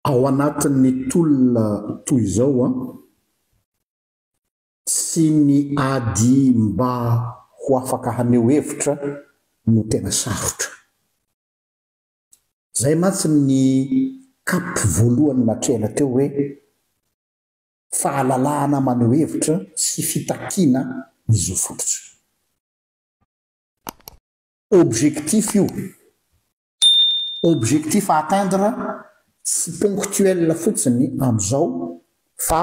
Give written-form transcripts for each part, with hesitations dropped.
Ao anatin'ny tolona toy izao an, tsy ny ady mba ho afaka haneho hevitra no tena sarotra. Izay mantsy ny cap voalohany natrehina teo hoe fahalalahana maneho hevitra sy fitakiana ny zo fototra. Objectif io. Objectif à atteindre tsy ponctuel fotsiny amin'izao fa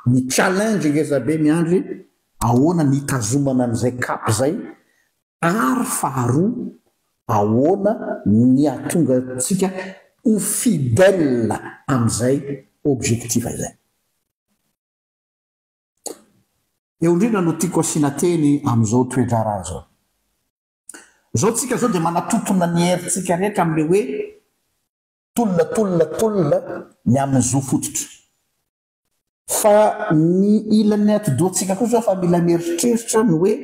ny challenge ngeza be miandry ahoana ny hitazomana an'izay cap izay ary faharoa ahoana ny hahatonga antsika ho fidèle amin'izay objectif izay. Eo indrindra no tiako asiana teny amin'izao toe-draharaha izao. Izao tsika izao dia manatontona ny herintsika rehetra amin'ilay hoe tolona, tolona, tolona ny amin'ny zo fototra. Fa ny ilan'ny atidohantsika koa izao fa mila mieritreritra ny hoe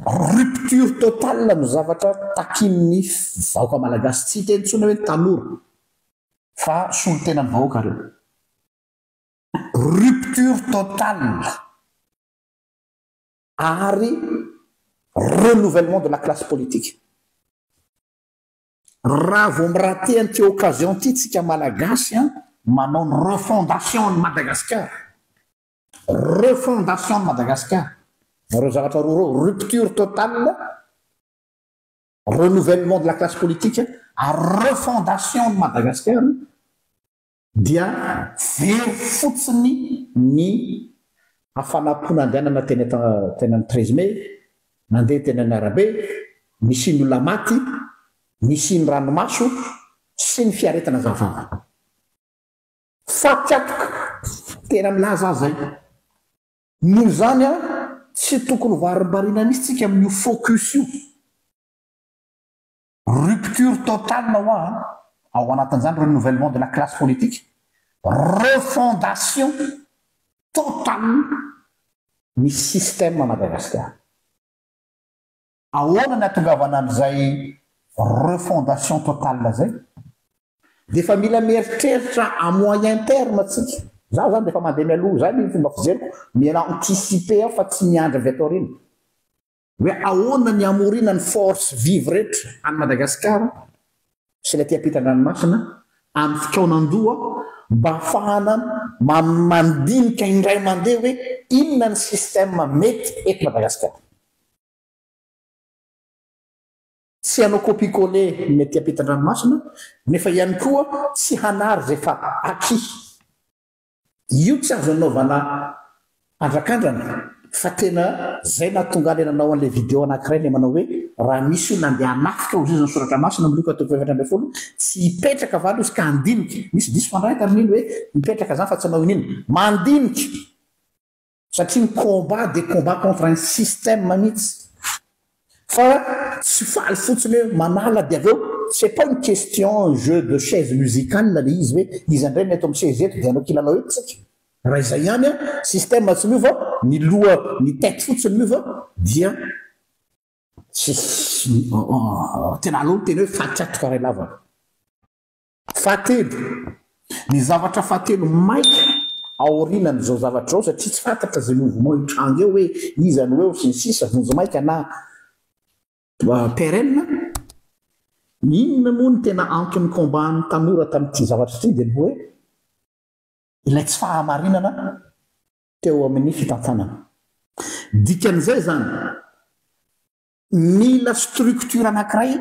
rupture totale no zavatra takian'ny vahoaka malagasy. Tsy hiteny intsony hoe tanora fa solontenan'ny vahoaka ireo. Rupture totale. ary renouvellement de la classe politique. Raha vao mi-rater an'ity occasion ity tsika Malagasy an, manao ny refondation an'i Madagasikara, refondation an'i Madagasikara, ireo zavatra roa ireo, rupture totale, renouvellement de la classe politique ary refondation an'i Madagasikara, Dia very fotsiny ny hafanam-po nandehanana teny teny amin'ny treize mai, nandeha teny amin'ny arabe, nisian'ny olona maty, nisian'ny ranomaso sy ny fiaretana zava-bava. Faty antoka, tena milaza aho izay. Noho izany an, tsy tokony ho varimbariana mihitsy tsika amin'io focus io. Rupture totale hoa an, ao anatin'izany renouvellement de la classe politique, refondation totale ny système à Madagascar. Ahoana ny hahatongavana an'izay refondation totale izay? Dia efa mila mieritreritra à moyen terme tsika. Za zany dia efa mandeha mialoha, izay ny fomba fijeriko, mila anticiper aho fa tsy miandry avy ato aoriana. Hoe ahoana ny hamoriana ny force vive rehetra any Madagasikara sy ilay aty ampitan-dranomasina amin'ny fikaonan-doha mba hahafahana mandinika indray mandeha hoe inona ny système mety eto Madagasikara. Tsy hanao copie coller ny aty ampitan-dranomasina nefa ihany koa tsy hanary izay efa acquis. Io tsy azo anaovana andrakandrana fa tena zay nahatonga ahy le nanao an'le video anakiray le manao hoe raha misy olona andeha hanafika hozy izy ny soratra masina amin'ny Lioka toko faha-14 tsy hipetraka va aloha izy ka handinika, misy diso fandray tamin'iny hoe hipetraka zany fa tsy hanao inoninona, mandinika satria ny combat dia combat contre un système mihitsy. Fa tsy faly fotsiny hoe manala dia avy eo c'est pas une question jeu de chaise musicale le izy hoe iza indray no eto amin'ny seza eto dia hanao kilalao eto tsika. Raha izay ihany an, système tsy miova, ny loha, ny tête fotsiny miova dia tsy tena aleo miteny hoe faty atoka iray lavaka. Fahatelo, ny zavatra fahatelo maika aorianan'izao zavatra izao satria tsy fantatra izay mouvement hitranga eo hoe iza no eo sy ny sisa, vonjimaika na PRN, inona moa no tena anton'ny combat-n'ny tanora tamin'ity zavatra ity dia ny hoe ilay tsy fahamarinana teo amin'ny fitantanana. Dikan'izay izany, Mila structure anakiray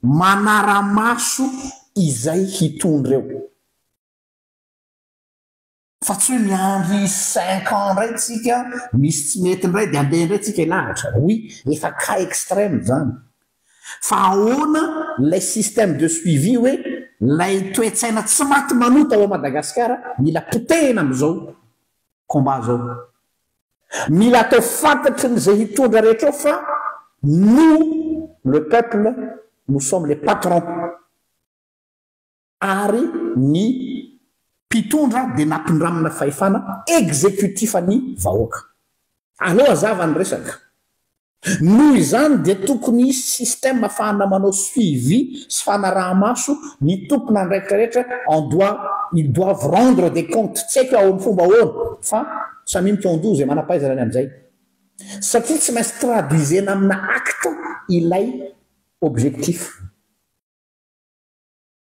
manaramaso izay hitondra eo. Fa tsy hoe miandry cinq ans indray tsika, misy tsy mety indray dia andeha indray tsika hilahatra. Oui, efa cas extrême izany. Fa ahoana ilay système de suivi hoe ilay toe-tsaina tsy maty manota ao Madagasikara mila potehina amin'izao combat zao. Mila atao fantatry ny izay hitondra rehetra eo fa nous le peuple nous sommes les patrons ary ny mpitondra dia nampindramina fahefana executif ny vahoaka. Aleo hazava ny resaka. Noho izany dia tokony hisy système afahana manao suivi sy fanaraha-maso ny tompon'andraikitra rehetra en doit ils doivent rendre des comptes, tsy haiko ao amin'ny fomba ahoana fa samia mikaon-doha izay manam-pahaizana ny amin'izay satria tsy maintsy traduisena amina acte ilay objectif.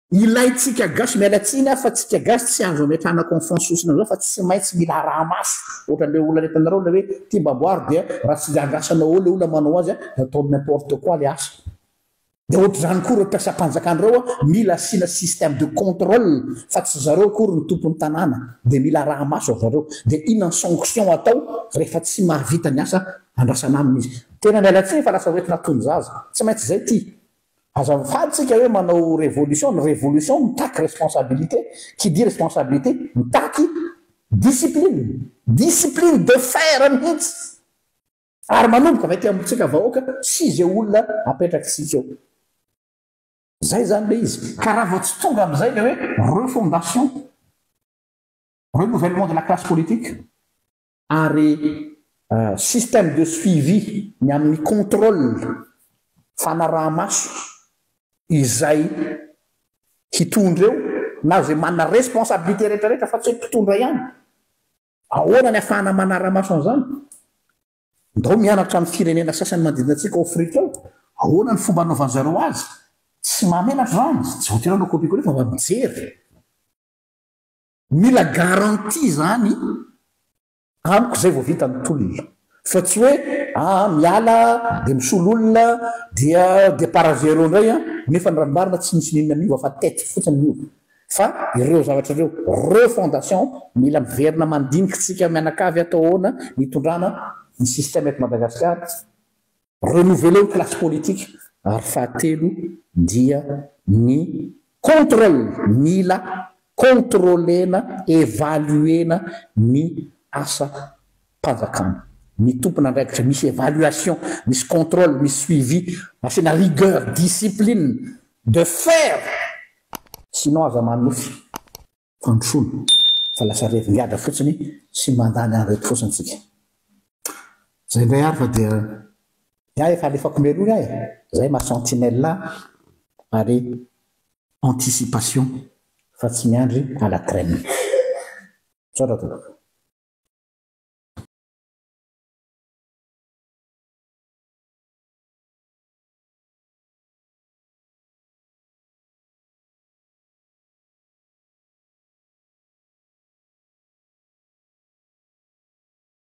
Ilaintsika gasy, miala tsiny aho fa tsika gasy tsy azo ametrahana confiance fotsiny amzao fa tsy maintsy mila araha-maso, ohatran'le olana hitanareo le hoe ty mba amboary dia raha tsy andrasanao eo le olona manao azy dia atao n'importe quoi le asa. Dia ohatr'izany koa ireo mpiasam-panjakana ireo mila asiana système de contrôle fa tsy zareo akory no tompon'ny tanàna dia mila araha-maso ry zareo. Dia inona ny sanction atao rehefa tsy mahavita ny asa andrasana aminy izy. Tena miala tsiny fa lasa hoentina toy ny zaza. Tsy maintsy izay ity. Aza mifaly tsika hoe manao révolution, ny révolution mitaky responsabilité, qui dit responsabilité mitaky discipline, discipline de fer mihitsy ary manomboka avy aty amintsika vahoaka sy izay olona apetrakitsika eo. Zay zany le izy. Ka raha vao tsy tonga amin'izay le hoe refondation, renouvellement de la classe politique ary système de suivi ny amin'ny contrôle, fanaraha-maso izay hitondra eo na izay manana responsabilité rehetra rehetra fa tsy hoe mpitondra ihany. Ahoana ny afahana manara-maso an'izany? Ndao mianatra amin'ny firenena sasany manodidina antsika ao Afrika ao, ahoana ny fomba anaovan-jareo azy? Tsy mahamenatra izany, tsy voatery hanao copier-coller fa mba mijery. Mila garantie zany amiko zay vao vita ny tolona fa tsy hoe aa miala de misolo olona dia départ à zéro indray an, nefa ny raha ny marina tsy nisy n'inona niova fa tête fotsiny niova fa ireo zavatra ireo refondation mila miverina mandinika tsika mianakavy atao ahoana ny hitondrana ny système eto Madagascar, renouveler ny classe politique ary fahatelo dia ny controle mila contrôlena, evaluena ny asa mpanjakana, ny tompon'andraikitra, misy évaluation, misy contrôle, misy suivi, asiana rigueur, discipline de fer sinon aza manonofy fandrosoana fa lasa revin-gadra fotsiny sy mandany andro eto fotsiny tsika. Zay indray ary fa dia ny ahy efa alefako mialoha ny ahy e! Zay maha sentinelle ahy ary anticipation fa tsy miandry à la traine. Misaotra tompoko.